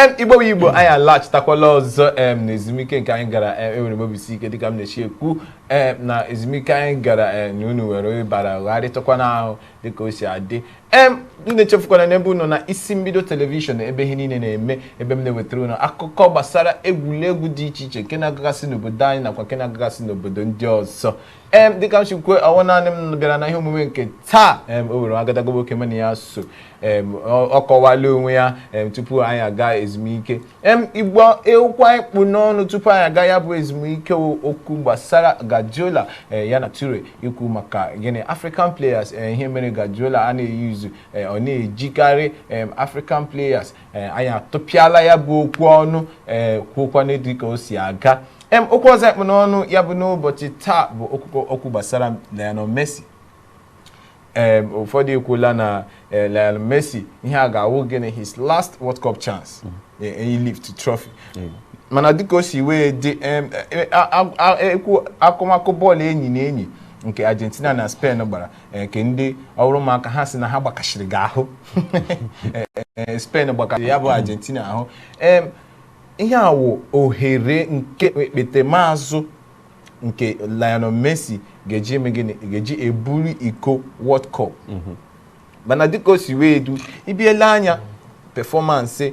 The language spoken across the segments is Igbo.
Igbo bụ Igbo, anyị alaghachitakwala ọzọ n'ezumike nke anyị gara. Enwere m obisi ike, dịka m na-echi ekwu, na ezumike anyị gara, na unu were ịbara gharịtụkwa n'ahụ dịka o si adị. Unu echefukwana n'ebe unu na Isi Mbido Television, ebe ihe niile na-eme, ebe m na-ewetara unu akụkọ gbasara egwuregwu dị iche iche nke na-agagasị n'obodo anyị nakwa nke na-agagasị n'obodo ndị ọzọ. Dịka m si kwuo, ọwụ naanị m bịara na ihe omume nke taa. O were agadaga nwoke mana ya so ọ kọwala onwe ya tupu anyị aga ezumike. Igbo, okwu anyị kpụ n'ọnụ tupu anyị aga ya bụ ezumike, okwu gbasara Guardiola, ya na Toure, ikwu maka gịnị? African players. Ihe mere Guardiola a na-eyuzu, ọ na-ejikarị African players. Anyị atụpịala ya bụ okwu ọnụ, kwuokwana dịka o si aga. Okwu ọzọ ekpụ n'ọnụ ya bụ n'ụbọchị taa bụ okwu gbasara Lionel Messi. Ụfọdụ ekwuola na Lionel Messi, ihe a ga-awụ gịnị? His last World Cup chance lift trophy. Mana dịka o si wee dị, ekwu akụmakụ bọọlụ enyi na enyi nke Argentina na Spain gbara, nke ndị ọrụ ụmụaka ha si na ha gbakashiri gị ahụ, Spain gbakashiri ya bụ Argentina ahụ. Ihe a wụ ohere nke ekpete maazụ nke Lionel Messi ga-eji eme gịnị? Ga-eji eburu iko World Cup. Mana dịka o si wee du ibiela anya performance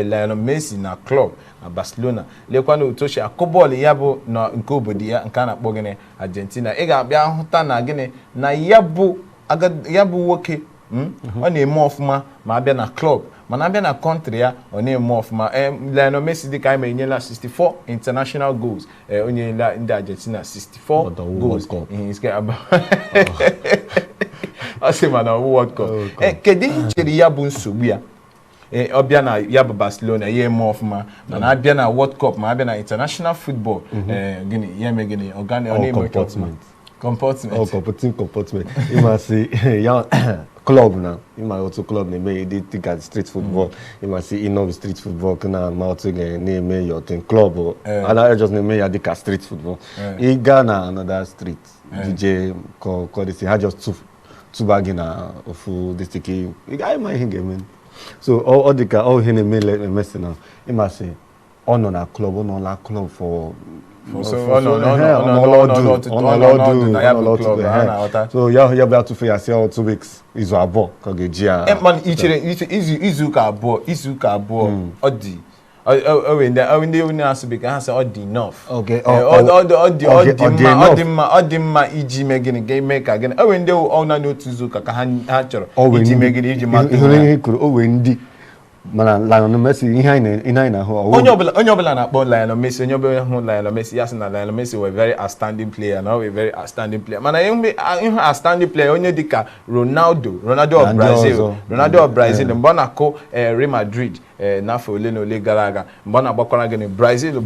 Lionel Messi na club na Barcelona, lekwa na otu o si akụ bọọlụ ya bụ na nke obodo ya nke a na-akpọ gịnị? Argentina. Ị ga-abịa hụta na gịnị? Na ya bụ nwoke, ọ na-eme ọfụma ma abịa na club, mana abịa na country ya, ọ na-eme ọfụma. Lionel Messi, dịka anyị mere, enyela 64 international goals. O nyela ndị Argentina 64 But ọwụ goals. World Cup. Ihe isi ọ sị mana ọwụ World Cup. World Cup. Kedu ihe i chere ya bụ nsogbu ya? Ọ bịa na ya bụ Barcelona, ya eme ọfụma, mana abịa na World Cup, ma abịa na international football, gịnị ya eme? Gịnị ọ ga ọ All na-eme ọfụma? Comportment. Comportment. All comporting comportment. Ịmasị ya club na ịma otu club na-eme dị dịka street football. Ịmasị ịnọ street football ka na ama otu ga na-eme your thing club ana just na-eme ya dịka street football. Ị gaa na another street DJ kọ dịsị ha just tụba gị na ofu district, ị gaghị ma ihe ga-eme. So ọ dị ka ọ ihe na-eme Messi na ịmasị ọ nọ na club, ọ nọ na club for So, ọ nọ ọ ọ nọ nọ ọdụ na ya ọ bụ nọ club, ọdụ, a na-aghọta. So ya bịa tụfu ya sị ọ 2 weeks, izu 2 ka ọ ga-eji ya. Mana i chere izu ụka abụọ ọ dị o nwere ndị na-asụ bekee, ha sị ọ dị enough. Ọ dị ọ dị mma, ọ enough. dị mma, ọ dị mma iji mee gịnị? Ga-eme ka gịnị? O nwere ndị ọ naanị otu izu ụka ka ha chọrọ O nwere iji ndị mee gịnị? Iji mata ihe onwe ha. ihe kwuru, o nwere ndị, mana Lionel Messi, ihe anyị na-ahụ Onye ọbụla na-akpọ Lionel Messi, onye ọbụla hụ Lionel Messi, ya sị na Lionel Messi were very outstanding player, na ọ were very outstanding player. Mana ihe outstanding player, onye dịka Ronaldo of Na ndị Brazil, ọzọ. Ronaldo of Brazil, mgbe ọ na-akụ Real Madrid n'afọ ole na ole gara aga, mgbe ọ na-agbakwara gịnị? Brazil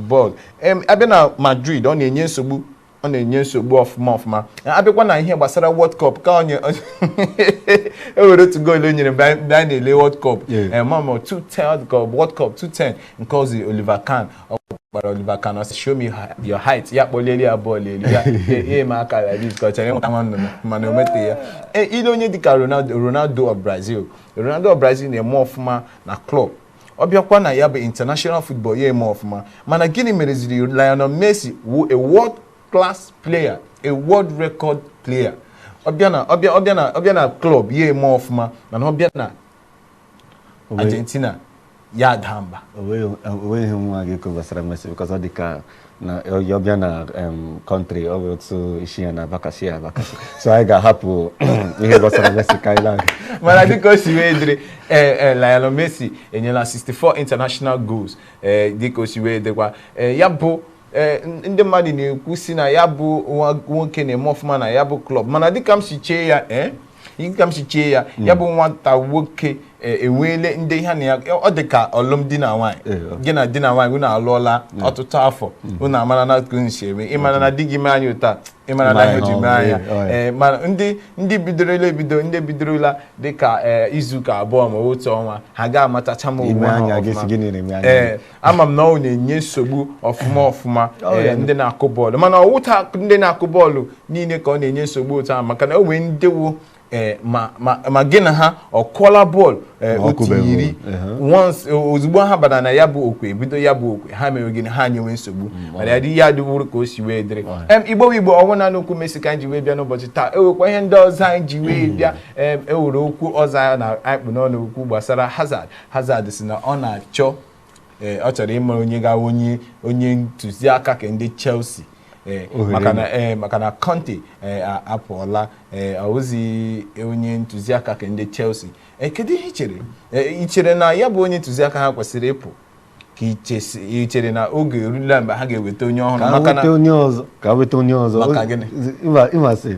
bọọlụ. Abịa na Madrid, ọ na-enye nsogbu, ọ na-enye nsogbu ọfụma ọfụma. Abịakwa na ihe gbasara World Cup, ka onye e were otu goolu o nyere mgbe anyị na-ele World Cup, mama 210 ka World Cup 210 nke ọzọ, Oliver Kahn, ọ gbara Oliver Kahn, ọ sị, "Show me your height." Ya kpọlielu ya bọọlụ elu, ya eme aka like this ka ọ chọrọ ịnweta nwa nnụnụ, mana o meteghị ya. Ile onye dịka Ronaldo, Ronaldo of Brazil, Ronaldo of Brazil na-eme ọfụma na club, ọ bịakwa na ya bụ international football, ya eme ọfụma. Mana gịnị mereziri Lionel Messi wu a world class player, a world record player, ọ bịa na club, ya eme ọfụma, mana ọ bịa na Argentina, ya daa mba? Onweghị ihe nwa ga-ekwu gbasara Messi, because ọ dị ka na ọ bịa na country, ọ bụ otu isi ya na-abakasị ya abakasị. So anyị ga-ahapụ ihe gbasara Messi ka anyị laa. Mana dịka o si wee dịrị, ee, Lionel Messi enyela 64 international goals. Dịka o si wee dịkwa, ya bụ ndị mmadụ na-ekwu si na ya bụ nwa nwoke na-eme ọfụma na ya bụ club, mana dịka m si chee ya, dịka m si chee ya, ya bụ nwata nwoke enweele ndị ha na ya, ọ dị ka alụmdi na nwaanyị. Gị na di na nwaanyị, unu alụọla ọtụtụ afọ, unu amara na ka unu si eme, ịmara na di gị mee anya ụta, ịmara na ihe o ji mee anya. Mana ndị bidorola ebido, ndị bidorola dịka izuụka 2 ma otu ọnwa, ha ga-amatacha ma Ime onwe ha anya gị ọfụma. si gịnị na-eme anya? Ama m na ọ na-enye nsogbu ọfụma ọfụma. Ọ ya. Ndị na-akụ bọọlụ, mana ọwụta ndị na-akụ bọọlụ niile ka ọ na-enye nsogbu otu ahụ, maka na o nwee ndị wụ Ee, ma gị na ha ọ kụọla bọọlụ, ee, Ma ọ otu kụbeghị 10 bọọlụ, once ozugbo ha bara na ya bụ okwe, ebido ya bụ okwe, ha mere gịnị? Ha nyewe nsogbu. Mana ya dị ya dịwuru ka o si wee dịrị. Igbo bụ Igbo, ọnwụ na n'okwu Messi ka anyị ji wee bịa n'ụbọchị taa. Ewekwa ihe ndị ọzọ anyị ji wee bịa. Ewere okwu ọzọ anyị na anyị kpụ n'ọnụ, okwu gbasara Hazard. Hazard si na ọ na-achọ, ọ chọrọ ịma onye ga onye ntụziaka ka ndị Chelsea, Ohere. Maka na Conte apụọla, ọ bụzi onye ntụziaka ka ndị Chelsea. Kedu ihe ị chere? Ị chere na ya bụ onye ntụziaka ha kwesịrị ịpụ, ka ị chere na oge erula mgbe ha ga-eweta onye ọhụrụ? Ka Maka na weta onye ọzọ, ka weta onye ọzọ. Maka gịnị? Ịma sị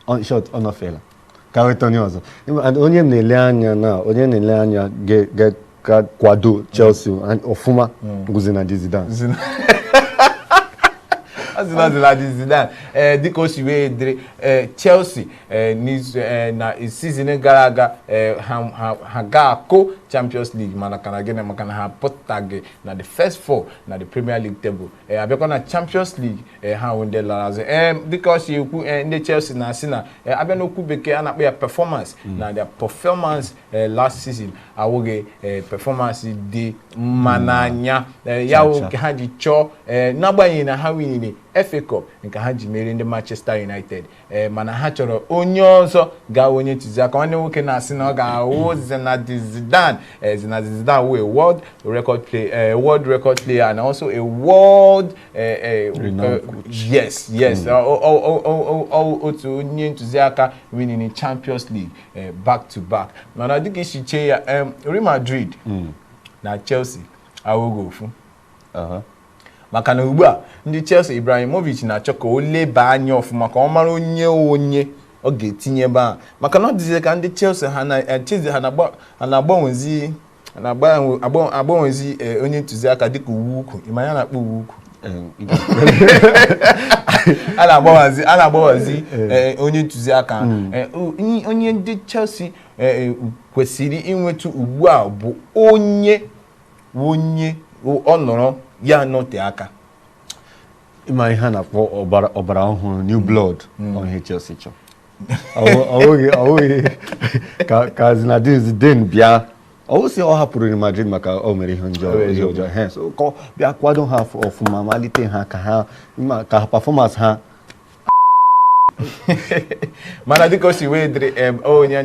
on short, ọ nọfeela, ka weta onye ọzọ. And onye m na-ele anya na onye na-ele anya ga kwado Chelsea ọfụma bụ Zinedine Zidane. Zinedine Zidane. Ee, dịka o si wee dịrị, ee, Chelsea, ee, n'izu, ee, na season gara aga, ee, ha ga-akụ Champions League, mana kana gịnị? Maka na ha apụtaghị na the first four na the Premier League table. Ee, abịakwa na Champions League, ee, ha wụ ndị lara azụ. Ee, dịka ọ si ekwu, ee, ndị Chelsea na-asị na, ee, abịa n'okwu bekee a na-akpọ ya performance, na their performance, ee, last season awụghị, ee, performance dị mma n'anya. Ee, ya wụ Cha cha. nke ha ji chọọ, ee, n'agbanyeghị na ha winiri FA Cup nke ha ji merie ndị Manchester United, ee, mana ha chọrọ onye ọzọ ga onye ntụziaka. Nwanne nwoke na-asị na ọ ga-awụ Zinedine Zidane. Ee, Zinedine Zidane wụ a world record play, world record player and also a world Renowned Yes, otu onye ntụziaka winning Champions League, back to back. Mana dịka isi chee ya, Real Madrid na Chelsea awụghị ofu, maka na ugbu a ndị Chelsea, Ibrahimovic na-achọ ka o leba anya ọfụma ka ọ mara onye ọ ga-etinye ebe a, maka na ọ dịzị ka ndị Chelsea ha na Chelsea ha na-agbanwezi, ha na-agbanwezi onye ntụziaka dịka uwe ukwu. Ịma ya na-akpọ uwe ukwu, a na-agbanwezi onye ntụziaka. Onye ndị Chelsea kwesịrị inweta ugbu a bụ onye ọ nọrọ ya nọte aka. Ịma ihe a na-akpọ ọbara ọhụrụ, new blood, ọ ihe Chelsea chọrọ. Ọ bụghị ka Zinedine Zidane bịa, ọ wụ sị ọ hapụrụ Real Madrid maka o mere ihe njọ O mere ihe ihe ọjọọ. He so ka ọ bịa kwado ha ọfụma, malite ha ka ha ma ka performance ha. Mana dịka o si wee dịrị, onye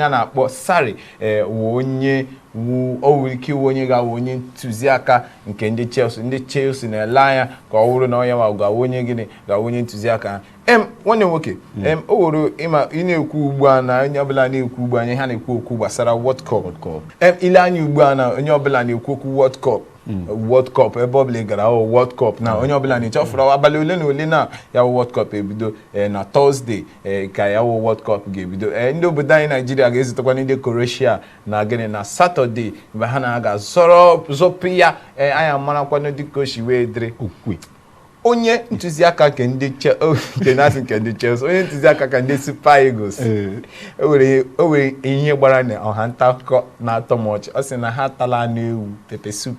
a na-akpọ Sarri, wụ onye wu o nwere ike iwu onye ga-awụ onye ntụziaka nke ndị Chelsea. Ndị Chelsea na-ele anya ka ọ wụrụ na onye ma ga-awụ onye gịnị ga-awụ onye ntụziaka ha. Nwanne m nwoke, o were ịma ị na-ekwu ugbu a na onye ọbụla na-ekwu ugbu a, ha na-ekwu okwu gbasara World Cup. Cup. Ile anya ugbu a na onye ọbụla na-ekwu okwu World Cup, World Cup, ebe ọbụla ị gara, ọ World Cup na onye ọbụla na-eche. Ọ fọrọ abalị ole na ole na ya wụ World Cup ebido. Na Thursday, ka ya wụ World Cup ga-ebido. Ndị obodo anyị Naijiria ga-ezutekwa ndị Croatia na gịnị na Saturday, mgbe ha na-aga zọrọ zọpụ ya. Anyị amarakwanụ dịka o si wee dịrị. Okwe. Onye ntụziaka nke ndị nke na-asị nke ndị Chelsea, onye ntụziaka ka ndị Super Eagles, o nwere ihe gbara na ọha nta akụkọ na-atọ m ọchị. Ọ sị na ha atala anụ ewu pepper soup,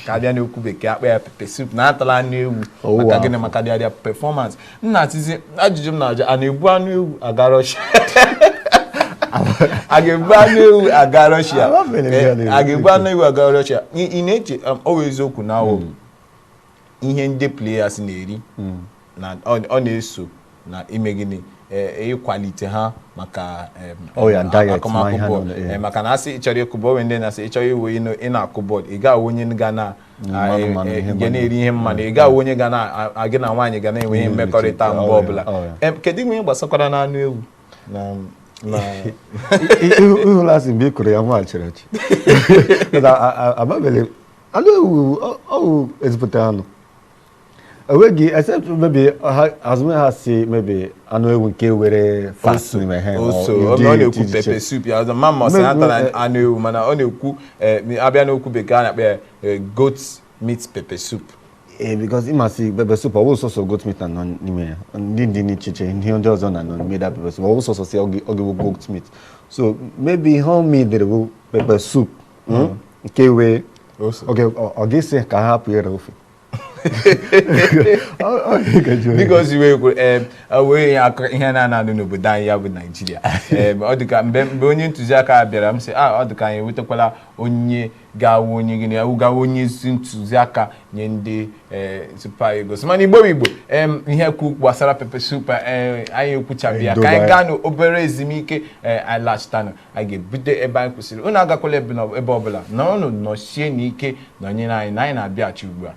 ka abịa n'okwu bekee akpa ya pepper soup, na atala anụ ewu. Oh, maka wow. gịnị? Maka their performance. M na-atịzi ajụjụ m na-ajụ, a na-ebu anụ ewu aga Russia? A ga-ebu anụ ewu aga Russia? Amafere m ya na-ebu. A ga-ebu anụ ewu aga Russia? Ị na-eche, ọ bụ eziokwu na ọ ihe ndị players na-eri na ọ na-eso na ime gịnị, ịkwalite ha maka Oh, yeah, diet, akụmakụ ma ihe bọọlụ. nọ na- Maka na asị ị chọrọ ịkụ bọọlụ, ndị na-asị ị chọrọ iwe ị na-akụ bọọlụ, ị ga-awụ onye ga na Mmanụ, mmanụ, ihe ga mmanụ. na-eri ihe mmanụ, ị ga-awụ onye ga na gị na nwaanyị ga na-enwe ihe mmekọrịta mgbe Oh, yeah, ọbụla. oh, yeah. Kedu ihe gbasakwara na anụ ewu na Ịhụla asị mgbe ị kụrụ ya nwa chịrị ọchị. Because amabele anụ ewu ọwụ ezigbote anụ enweghị, except maybe ha azụmahịa ha si maybe anụ ewu nke were fat n'ime ha. Ose or ọ ụdị na-ekwu dị iche. Pepper soup ya ọzọ ma ọ sị ha tara anụ ewu, mana ọ na-ekwu, abịa n'okwu bekee a na-akpọ ya goat meat pepper soup. Ee, because ịmasị pepper soup, ọ bụ sọsọ goat meat na-anọ n'ime ya, ndị dị n'iche iche, ihe ndị ọzọ na-anọ n'ime that pepper soup. Ọ bụ sọsọ si ọ ga-ewu goat meat, so maybe ihe ọ midere bụ pepper soup, nke wee Ose. Okay, ọ ga-esi ka ha hapụ ire ofe. Dịka o si wee kwuru, wee ihe akọ ihe na-anadị n'obodo anyị, ya bụ Naijiria. Ọ dịka mgbe onye ntụziaka bịara, m sị, a ọ dịka anyị enwetakwala onye ga-awụ onye gịnị gawa onye isi ntụziaka nye ndị Super Eagles. Mana Igbo bụ Igbo, ihe kwu gbasara pepper soup, anyị ekwuchabe ya. Ka anyị gaa n'obere ezumike, anyị laghachitanụ, anyị ga-ebido ebe anyị kwụsịrị. Unu agakwala ebe ọbụla na unu nọsie n'ike nọnyere anyị na anyị na-abịaghachi ugbu a.